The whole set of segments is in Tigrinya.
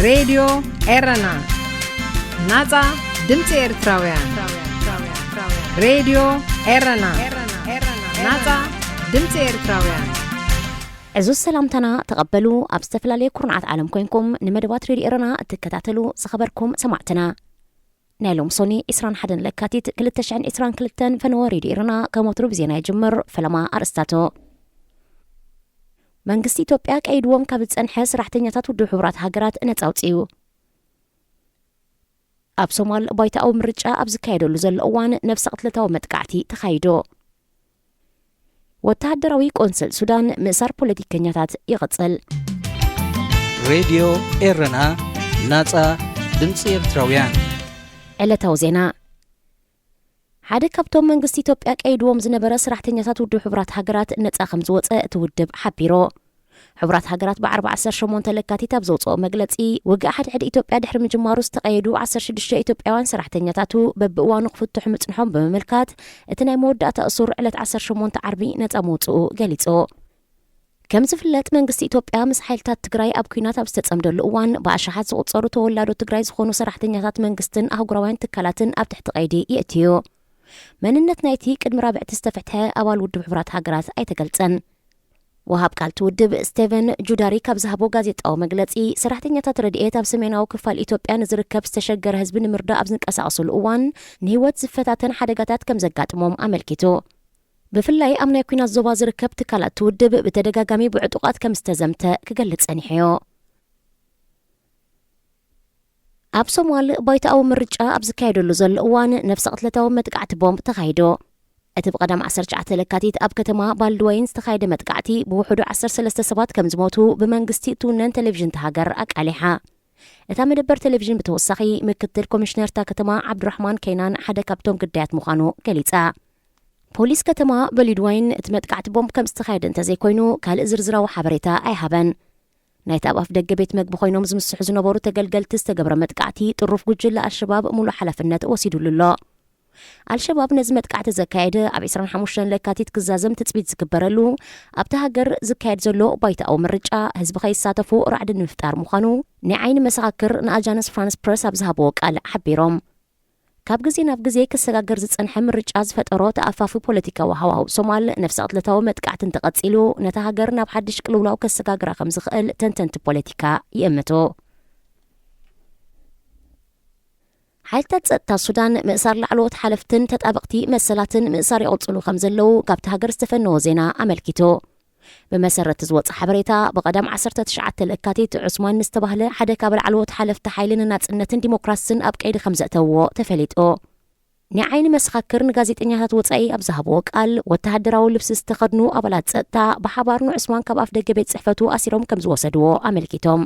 ሬድዮ ኤረና፣ ናጻ ድምጺ ኤርትራውያን። ሬድዮ ኤረና፣ ናጻ ድምጺ ኤርትራውያን። ዕዙዝ ሰላምታና ተቐበሉ። ኣብ ዝተፈላለየ ኩርናዓት ዓለም ኮይንኩም ንመደባት ሬድዮ ኤረና እትከታተሉ ዝኸበርኩም ሰማዕትና፣ ናይ ሎም ሶኒ ዕስራን ሓደን ለካቲት ክልተ ሽሕን ዕስራን ክልተን ፈነወ ሬድዮ ኤረና ከም ወትሩ ብዜና ይጅምር። ፈለማ ኣርእስታቱ። መንግስቲ ኢትዮጵያ ቀይድዎም ካብ ዝጸንሐ ሰራሕተኛታት ውድብ ሕቡራት ሃገራት ነጻ ኣውጺኡ። ኣብ ሶማል ባይታኣዊ ምርጫ ኣብ ዝካየደሉ ዘሎ እዋን ነፍሰ ቅትለታዊ መጥቃዕቲ ተኻይዶ። ወተሃደራዊ ቆንስል ሱዳን ምእሳር ፖለቲከኛታት ይቕጽል። ሬድዮ ኤረና፣ ናጻ ድምጺ ኤርትራውያን። ዕለታዊ ዜና። ሓደ ካብቶም መንግስቲ ኢትዮጵያ ቀይድዎም ዝነበረ ሰራሕተኛታት ውድብ ሕቡራት ሃገራት ነጻ ከም ዝወጸ እቲ ውድብ ሓቢሩ። ሕቡራት ሃገራት ብዓርቢ ዓሰርተ ሸሞንተ ለካቲት ኣብ ዘውጽኦ መግለጺ፣ ውግእ ሓድሕድ ኢትዮጵያ ድሕሪ ምጅማሩ ዝተቐየዱ ዓሰርተ ሽዱሽተ ኢትዮጵያውያን ሰራሕተኛታቱ በብእዋኑ ክፍትሑ ምጽንሖም ብምምልካት፣ እቲ ናይ መወዳእታ እሱር ዕለት ዓሰርተ ሸሞንተ ዓርቢ ነጻ ምውጽኡ ገሊጹ። ከም ዝፍለጥ፣ መንግስቲ ኢትዮጵያ ምስ ሓይልታት ትግራይ ኣብ ኲናት ኣብ ዝተጸምደሉ እዋን፣ ብኣሽሓት ዝቑጸሩ ተወላዶ ትግራይ ዝኾኑ ሰራሕተኛታት መንግስትን ኣህጉራውያን ትካላትን ኣብ ትሕቲ ቀይዲ የእትዩ። መንነት ናይቲ ቅድሚ ራብዕቲ ዝተፈትሐ ኣባል ውድብ ሕቡራት ሃገራት ኣይተገልጸን። ወሃብ ቃል እቲ ውድብ ስቴቨን ጁዳሪክ ኣብ ዝሃቦ ጋዜጣዊ መግለጺ፣ ሰራሕተኛታት ረድኤት ኣብ ሰሜናዊ ክፋል ኢትዮጵያ ንዝርከብ ዝተሸገረ ህዝቢ ንምርዳእ ኣብ ዝንቀሳቐስሉ እዋን፣ ንህይወት ዝፈታተን ሓደጋታት ከም ዘጋጥሞም ኣመልኪቱ። ብፍላይ ኣብ ናይ ኲናት ዞባ ዝርከብ ትካላት እቲ ውድብ ብተደጋጋሚ ብዕጡቓት ከም ዝተዘምተ ክገልጽ ጸኒሑዮ። ኣብ ሶማል ባይታኣዊ ምርጫ ኣብ ዝካየደሉ ዘሎ እዋን፣ ነፍሰ ቅትለታዊ መጥቃዕቲ ቦምብ ተኻይዶ። እቲ ብቐዳም ዓሰርተ ትሽዓተ ለካቲት ኣብ ከተማ ባልድወይን ዝተኻየደ መጥቃዕቲ፣ ብውሕዱ ዓሰርተ ሰለስተ ሰባት ከም ዝሞቱ ብመንግስቲ እትውነን ቴሌቪዥን እታ ሃገር ኣቃሊሓ። እታ መደበር ቴሌቪዥን ብተወሳኺ፣ ምክትል ኮሚሽነር እታ ከተማ ዓብዱራሕማን ከይናን ሓደ ካብቶም ግዳያት ምዃኑ ገሊጻ። ፖሊስ ከተማ በሊድዋይን፣ እቲ መጥቃዕቲ ቦምብ ከም ዝተኻየደ እንተዘይኮይኑ፣ ካልእ ዝርዝራዊ ሓበሬታ ኣይሃበን። ናይቲ ኣብ ኣፍ ደገ ቤት መግቢ ኮይኖም ዝምስሑ ዝነበሩ ተገልገልቲ ዝተገብረ መጥቃዕቲ፣ ጥሩፍ ጉጅለ ኣልሸባብ ሙሉእ ሓላፍነት ወሲዱሉ ኣሎ። ኣልሸባብ ነዚ መጥቃዕቲ ዘካየደ፣ ኣብ ዕስራን ሓሙሽተን ለካቲት ክዛዘም ትጽቢት ዝግበረሉ፣ ኣብታ ሃገር ዝካየድ ዘሎ ባይታኣዊ ምርጫ፣ ህዝቢ ከይሳተፉ ራዕዲ ንምፍጣር ምዃኑ፣ ናይ ዓይኒ መሰኻክር ንኣጃንስ ፍራንስ ፕረስ ኣብ ዝሃብዎ ቃል ሓቢሮም። ካብ ግዜ ናብ ግዜ ክሰጋገር ዝጸንሐ ምርጫ ዝፈጠሮ ተኣፋፊ ፖለቲካዊ ሃዋህው ሶማል፣ ነፍሰ ቅትለታዊ መጥቃዕቲ እንተቐጺሉ፣ ነታ ሃገር ናብ ሓድሽ ቅልውላው ከሰጋግራ ከም ዝኽእል ተንተንቲ ፖለቲካ ይእምቱ። ሓይልታት ጸጥታ ሱዳን፣ ምእሳር ላዕለዎት ሓለፍትን ተጣበቕቲ መሰላትን ምእሳር ይቕጽሉ ከም ዘለዉ ካብቲ ሃገር ዝተፈነወ ዜና ኣመልኪቱ። ብመሰረት ዝወጸ ሓበሬታ፣ ብቐዳም ዓሰርተ ትሽዓተ ለካቲት፣ ዑስማን ንዝተባህለ ሓደ ካብ ላዕለዎት ሓለፍቲ ሓይሊ ንናጽነትን ዲሞክራስን ኣብ ቀይዲ ከም ዘእተውዎ ተፈሊጡ። ናይ ዓይኒ መሰኻክር ንጋዜጠኛታት ወጻኢ ኣብ ዝሃብዎ ቃል፣ ወተሃደራዊ ልብሲ ዝተኸድኑ ኣባላት ጸጥታ ብሓባር ንዑስማን ካብ ኣፍ ደገ ቤት ጽሕፈቱ ኣሲሮም ከም ዝወሰድዎ ኣመልኪቶም።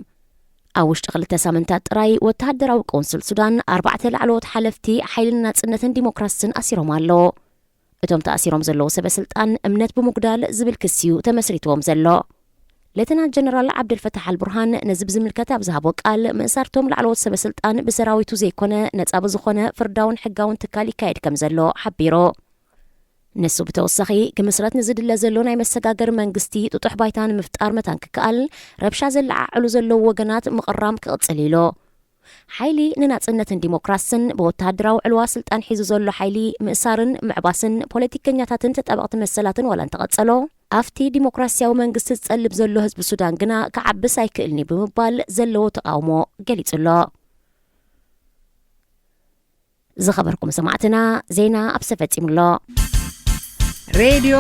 ኣብ ውሽጢ ክልተ ሳምንታት ጥራይ፣ ወተሃደራዊ ቆንስል ሱዳን፣ ኣርባዕተ ላዕለዎት ሓለፍቲ ሓይሊ ንናጽነትን ዲሞክራስን ኣሲሮም ኣለዉ። እቶም ተኣሲሮም ዘለዉ ሰበ ስልጣን እምነት ብምጉዳል ዝብል ክሲ እዩ ተመስሪትዎም ዘሎ። ሌተናል ጀነራል ዓብደልፈታሕ ኣልቡርሃን ነዚ ብዝምልከት ኣብ ዝሃቦ ቃል፣ ምእሳርቶም ላዕለዎት ሰበ ስልጣን ብሰራዊቱ ዘይኮነ፣ ነጻ ብዝኾነ ፍርዳውን ሕጋውን ትካል ይካየድ ከም ዘሎ ሓቢሩ። ንሱ ብተወሳኺ፣ ክምስረት ንዝድለ ዘሎ ናይ መሰጋገሪ መንግስቲ ጥጡሕ ባይታ ንምፍጣር መታን ክከኣል፣ ረብሻ ዘለዓዕሉ ዘለዉ ወገናት ምቕራም ክቕጽል ኢሉ። ሓይሊ ንናጽነትን ዲሞክራስን፣ ብወተሃደራዊ ዕልዋ ስልጣን ሒዙ ዘሎ ሓይሊ ምእሳርን ምዕባስን ፖለቲከኛታትን ተጣበቕቲ መሰላትን ዋላ እንተቐጸሎ፣ ኣብቲ ዲሞክራስያዊ መንግስቲ ዝጸልብ ዘሎ ህዝቢ ሱዳን ግና ክዓብስ ኣይክእልን'ዩ ብምባል ዘለዎ ተቓውሞ ገሊጹ ኣሎ። ዝኸበርኩም ሰማዕትና፣ ዜና ኣብዚ ተፈጺሙ ኣሎ። ሬድዮ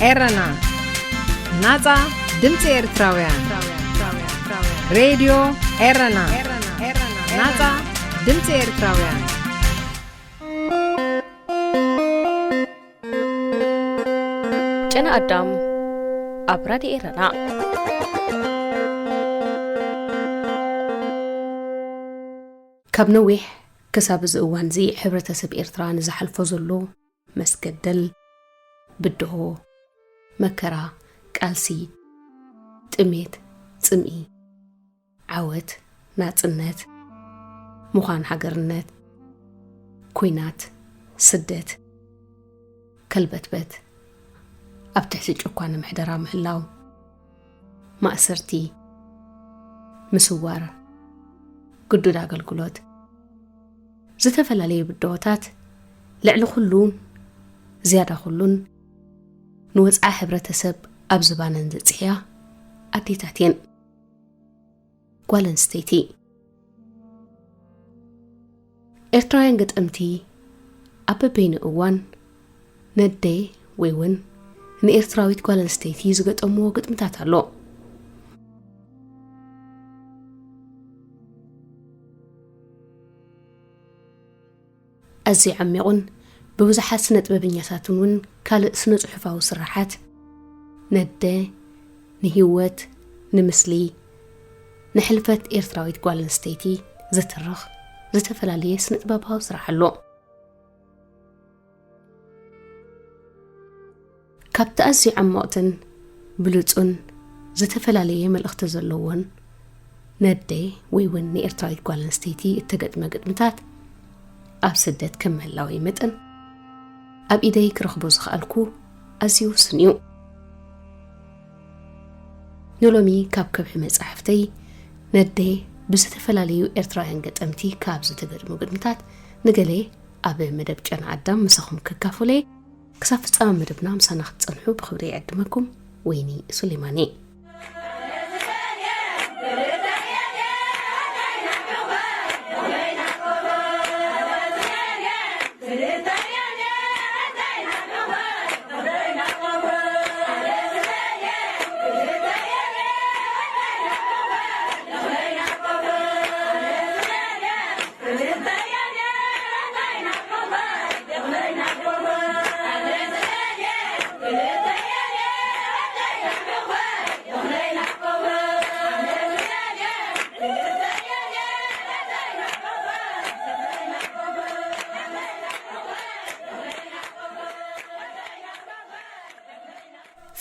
ኤረና፣ ናጻ ድምጺ ኤርትራውያን። ሬድዮ ኤረና፣ ናጻ ድምጺ ኤርትራውያን። ጨና ኣዳም ኣብ ራድዮ ኤረና። ካብ ነዊሕ ክሳብ እዚ እዋንዚ ሕብረተሰብ ኤርትራ ንዝሓልፎ ዘሎ መስገደል፣ ብድሆ፣ መከራ፣ ቃልሲ፣ ጥሜት፣ ጽምኢ፣ ዓወት፣ ናጽነት፣ ምዃን ሃገርነት፣ ኲናት፣ ስደት፣ ከልበትበት፣ ኣብ ትሕቲ ጭኳነ ምሕደራ ምህላው፣ ማእሰርቲ፣ ምስዋር፣ ግዱድ ኣገልግሎት፣ ዝተፈላለዩ ብድሆታት፣ ልዕሊ ኩሉን ዝያዳ ኩሉን ንወጽዓ ሕብረተሰብ ኣብ ዝባነን ዘጽሕያ ኣዴታት እየን። ጓል ኣንስተይቲ። ኤርትራውያን ገጠምቲ ኣብ በበይኑ እዋን ነደ ወይ እውን ንኤርትራዊት ጓል ኣንስተይቲ ዝገጠምዎ ግጥምታት ኣሎ። ኣዝዩ ዓሚቑን ብብዙሓት ስነ ጥበበኛታትን እውን ካልእ ስነ ጽሑፋዊ ስራሓት ነደ ንህይወት፣ ንምስሊ፣ ንሕልፈት ኤርትራዊት ጓል ኣንስተይቲ ዝትርኽ ዝተፈላለየ ስነ ጥበባዊ ስራሕ ኣሎ። ካብቲ ኣዝዩ ዓሞቕትን ብሉጹን ዝተፈላለየ መልእኽቲ ዘለዎን ነደ ወይ እውን ንኤርትራዊት ጓል ኣንስተይቲ እተገጥመ ግጥምታት ኣብ ስደት ከም ምህላወይ መጠን ኣብ ኢደይ ክረኽቦ ዝኸኣልኩ ኣዝዩ ውሱን እዩ። ንሎሚ ካብ ከብሒ መጻሕፍተይ ነደ ብዝተፈላለዩ ኤርትራውያን ገጠምቲ ካብ ዝተገጥሙ ግጥምታት ንገለ ኣብ መደብ ጨና ኣዳም ምሳኹም ክካፈሎ እየ። ክሳብ ፍጻመ መደብና ምሳና ክትጸንሑ ብኽብሪ ይዕድመኩም። ወይኒ ሱሌማን እየ።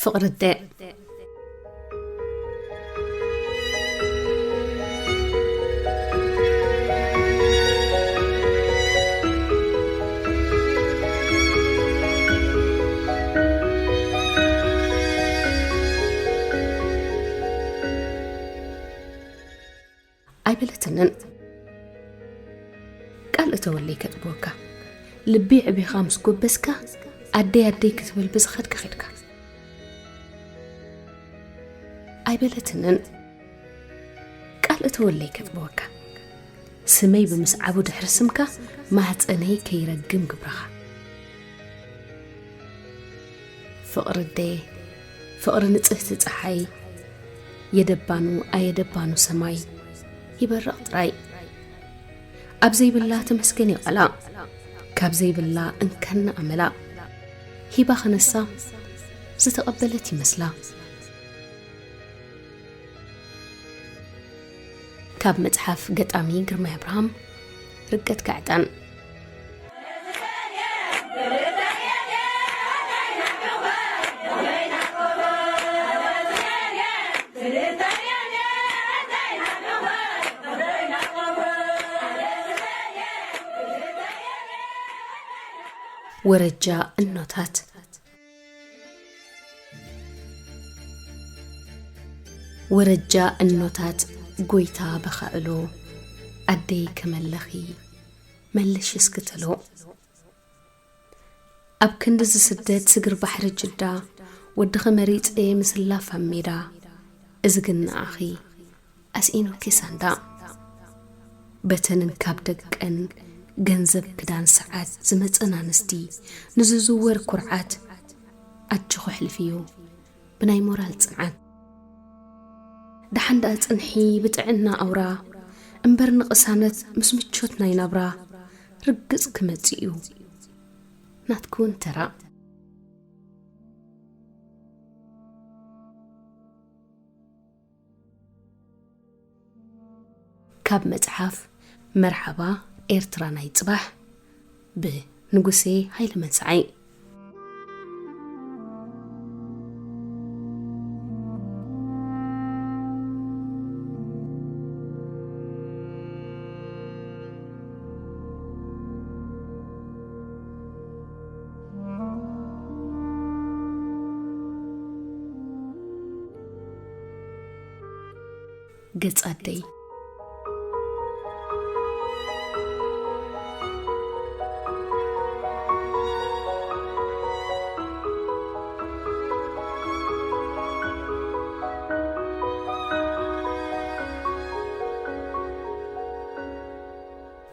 ፍቕሪ ኣደ። ኣይበለትንን። ቃል እተወለይ ከጥብወካ፣ ልቢ ዕቢኻ ምስ ጎበዝካ፣ ኣደይ ኣደይ ክትብል ብዝኸድካ ኸድካ። ኣይበለትንን። ቃል እተወለይ ከጥብወካ፣ ስመይ ብምስዓቡ ድሕሪ ስምካ፣ ማህፀነይ ከይረግም ግብርኻ። ፍቕሪ ኣደ፣ ፍቕሪ ንጽህቲ ጸሓይ፣ የደባኑ ኣየደባኑ ሰማይ ይበርቕ ጥራይ። ኣብ ዘይብላ ተመስገን ይቐላ፣ ካብ ዘይብላ እንከን ኣመላ። ሂባ ክነሳ ዝተቐበለት ይመስላ። ካብ መጽሓፍ ገጣሚ ግርማይ ኣብርሃም፣ ርቀት ጋዕጣን። ወረጃ እኖታት። ወረጃ እኖታት ጎይታ በኻእሎ፣ ኣደይ ከመለኺ መልሽ እስክተሎ። ኣብ ክንዲ ዝስደት ስግር ባሕሪ ጅዳ፣ ወድኺ መሪጸ ምስላፍ ኣብ ሜዳ፣ እዚ ግን ንዓኺ ኣስኢኑኪ ሳንዳ። በተንን ካብ ደቀን ገንዘብ ክዳን ሰዓት ዝመጸን ኣንስቲ ንዝዝወር ኩርዓት ኣጆኺ ኣሕልፍዮ ብናይ ሞራል ጽንዓት። ደሓን ደኣ ጽንሒ ብጥዕና ኣውራ እምበር ንቕሳነት ምስ ምቾት ናይ ናብራ ርግጽ ክመጽእ እዩ ናትኪ እውን ተራ። ካብ መጽሓፍ መርሓባ ኤርትራ ናይ ጽባሕ ብንጉሴ ሃይለ መንስዓይ። ገጽ ኣደይ።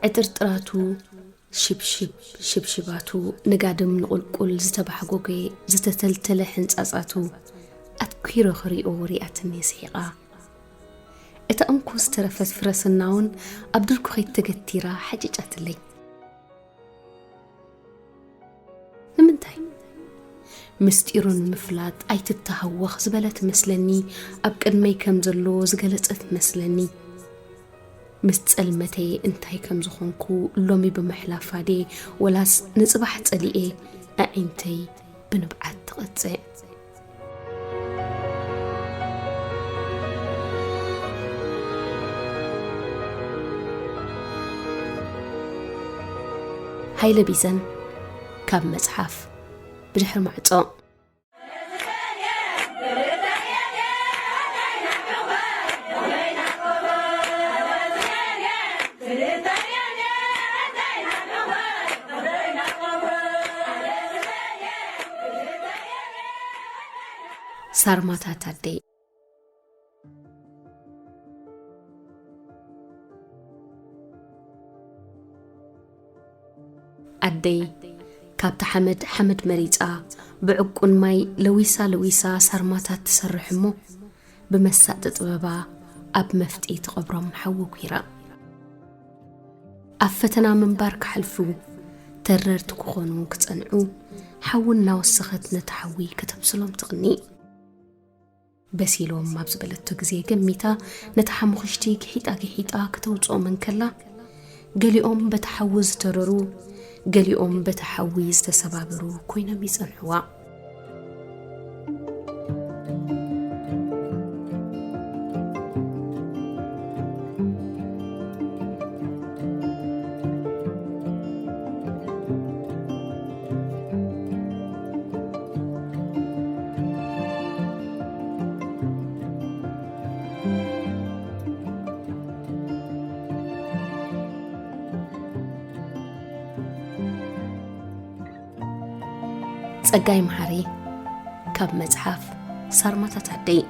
ዕጥርጥራቱ፣ ሽብሽብ ሽብሽባቱ፣ ንጋድም ንቑልቁል ዝተባሕጎገ ዝተተልተለ ሕንጻጻቱ ኣትኲረ ክሪኦ ሪኣትኒ ስሒቓ። እታ እንኮ ዝተረፈት ፍረስና እውን ኣብ ድርኩኺት ተገቲራ ሓጭጫትለይ። ንምንታይ? ምስጢሩ ንምፍላጥ ኣይትተሃወኽ ዝበለት መስለኒ፣ ኣብ ቅድመይ ከም ዘሎ ዝገለጸት መስለኒ። ምስ ጸልመተይ እንታይ ከም ዝኾንኩ ሎሚ ብምሕላፋ ድየ፣ ወላስ ንጽባሕ ጸሊኤ ኣዒንተይ ብንብዓት ትቐጽዕ? ሃይለ ቢዘን፣ ካብ መጽሓፍ ብድሕሪ ማዕጾ። ሳርማታት ኣደይ። ኣደይ፣ ካብቲ ሓመድ ሓመድ መሪጻ፣ ብዕቁን ማይ ለዊሳ ለዊሳ ሳርማታት ትሰርሕ እሞ፣ ብመሳጢ ጥበባ ኣብ መፍጢ ትቐብሮም ሓዊ ኲራ። ኣብ ፈተና ምንባር ክሓልፉ፣ ተረርቲ ክኾኑ ክጸንዑ፣ ሓዊ እናወሰኸት ነቲ ሓዊ ከተብስሎም ትቕኒ። በሲሎም ኣብ ዝበለቶ ግዜ ገሚታ፣ ነቲ ሓሙኽሽቲ ግሒጣ ግሒጣ ከተውጽኦም እንከላ፣ ገሊኦም በቲ ሓዊ ዝተረሩ፣ ገሊኦም በቲ ሓዊ ዝተሰባበሩ ኮይኖም ይጸንሕዋ። ጸጋይ መሓሪ፣ ካብ መጽሓፍ ሳርማታት ኣደይ።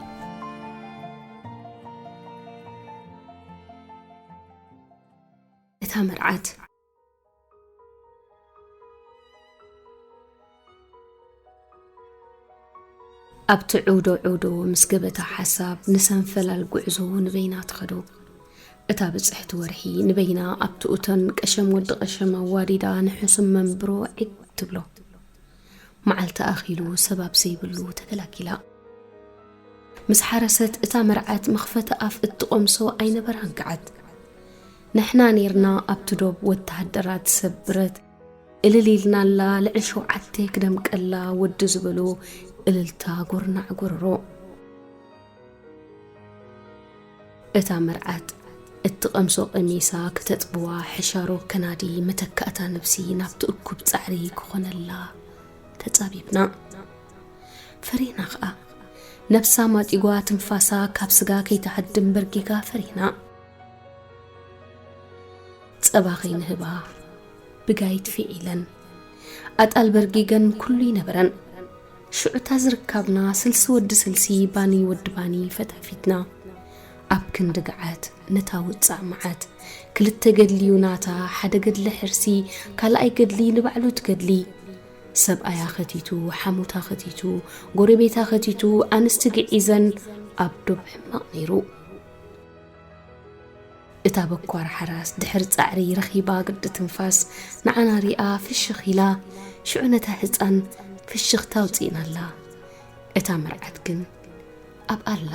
እታ መርዓት ኣብቲ ዕውዶ ዕውዶ ምስ ገበታ ሓሳብ ንሰንፈላል ጉዕዞ ንበይና ትኸዶ። እታ ብጽሕቲ ወርሒ ንበይና ኣብቲ ኡተን ቀሸም ወዲ ቀሸም ኣዋዲዳ ንሕሱም መንብሮ ዒግ ትብሎ። መዓልቲ ኣኺሉ ሰብ ኣብ ዘይብሉ ተገላጊላ። ምስ ሓረሰት እታ መርዓት መኽፈቲ ኣፍ እትቖምሶ ኣይነበራን ገዓት። ንሕና ኔርና ኣብቲ ዶብ ወተሃደራት ሰብ ብረት እልል ኢልናላ ልዕሊ ሸውዓተ ክደምቀላ ወዲ ዝበሎ እልልታ ጎርናዕ ጎረሮ። እታ መርዓት እትቐምሶ ቀሚሳ ክተጥብዋ ሕሻሮ ከናዲ መተካእታ ነብሲ ናብቲ እኩብ ጻዕሪ ክኾነላ ተጻቢብና። ፈሪህና ኸኣ። ነብሳ ማጢጓ ትንፋሳ ካብ ስጋ ከይትሃድም በርጊጋ ፈሪህና። ጸባ ከይንህባ ብጋይት ፊዒለን። ኣጣል በርጊገን ኩሉ ይነበረን። ሽዑታ ዝርካብና ስልሲ ወዲ ስልሲ ባኒ ወዲ ባኒ ፈታፊትና። ኣብ ክንዲ ገዓት ነታ ውጻእ መዓት ክልተ ገድሊዩ ናታ፣ ሓደ ገድሊ ሕርሲ፣ ካልኣይ ገድሊ ንባዕሉ ትገድሊ። ሰብኣያ ኸቲቱ፣ ሓሙታ ኸቲቱ፣ ጎረቤታ ኸቲቱ፣ ኣንስቲ ግዒዘን ኣብ ዶብ ሕማቕ ነይሩ። እታ በኳር ሓራስ ድሕሪ ጻዕሪ ረኺባ ግዲ ትንፋስ ንዓና ሪኣ ፍሽኽ ኢላ፣ ሽዑ ነታ ህጻን ፍሽኽታ ኣውጺእናላ። እታ መርዓት ግን ኣብኣ ኣላ።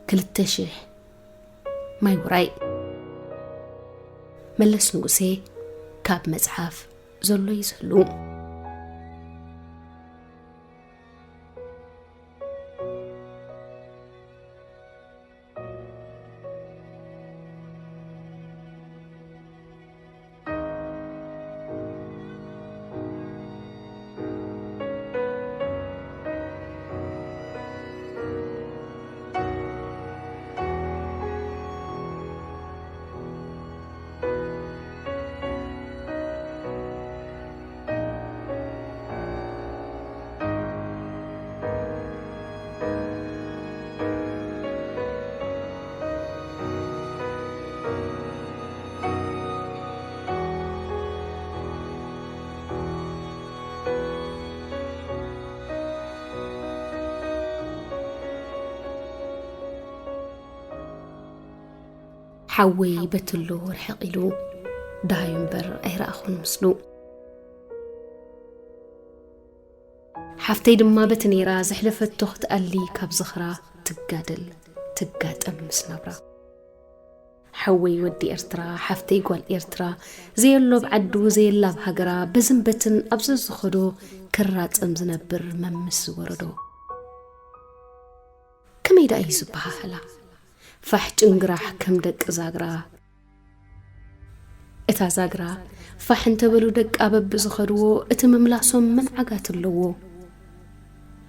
ክልተ ሽሕ ማይ ውራይ። መለስ ንጉሴ፣ ካብ መጽሓፍ ዘሎ ይዘሉ። ሓወይ በትሎ ርሕቕ ኢሉ፣ ደሃዩ እምበር ኣይረኣኹን ምስሉ። ሓፍተይ ድማ በቲ ነይራ ዘሕለፈቶ ክትኣሊ ካብ ዝኽራ ትጋደል ትጋጠም ምስ ናብራ። ሓወይ ወዲ ኤርትራ፣ ሓፍተይ ጓል ኤርትራ፣ ዘየሎ ኣብ ዓዱ ዘየላ ኣብ ሃገራ፣ በዝን በትን ኣብ ዘዝኸዶ ክራጸም ዝነብር መምስ ዝወረዶ። ከመይ ደኣ እዩ ዝበሃህላ? ፋሕ ጭንግራሕ ከም ደቂ ዛግራ። እታ ዛግራ ፋሕ እንተበሉ ደቃ በብዝኸድዎ፣ እቲ ምምላሶም መን ዓጋት ኣለዎ?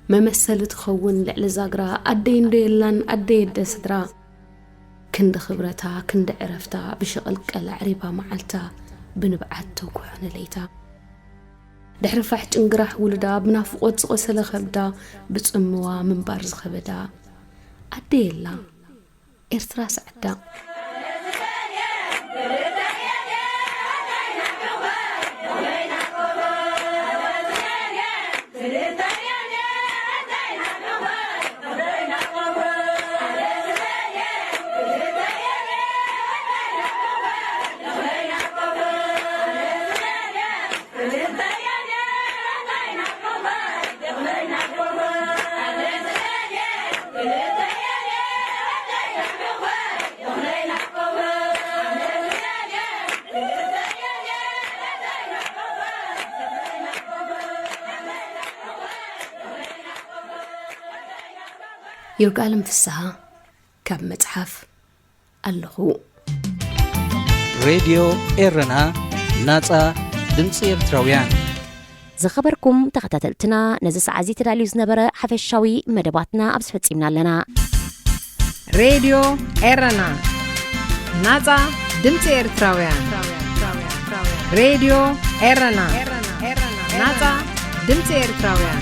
መመሰሊ ትኸውን ልዕሊ ዛግራ፣ ኣደይ እንዶ የላን ኣደይ ኣደ ስድራ። ክንዲ ክብረታ፣ ክንዲ ዕረፍታ፣ ብሸቐልቀል ኣዕሪባ መዓልታ፣ ብንብዓት ተጉሖ ንለይታ። ድሕሪ ፋሕ ጭንግራሕ ውሉዳ፣ ብናፍቖት ዝቖሰለ ከብዳ፣ ብጽምዋ ምንባር ዝኸበዳ፣ ኣደ የላ ኤርትራ ሰዓዳ። ይርጋለም ፍስሃ ካብ መጽሓፍ ኣለኹ። ሬድዮ ኤረና፣ ናጻ ድምጺ ኤርትራውያን። ዝኸበርኩም ተኸታተልትና፣ ነዚ ሰዓት እዚ ተዳልዩ ዝነበረ ሓፈሻዊ መደባትና ኣብዚ ፈጺምና ኣለና። ሬድዮ ኤረና፣ ናጻ ድምጺ ኤርትራውያን። ሬድዮ ኤረና፣ ናጻ ድምጺ ኤርትራውያን።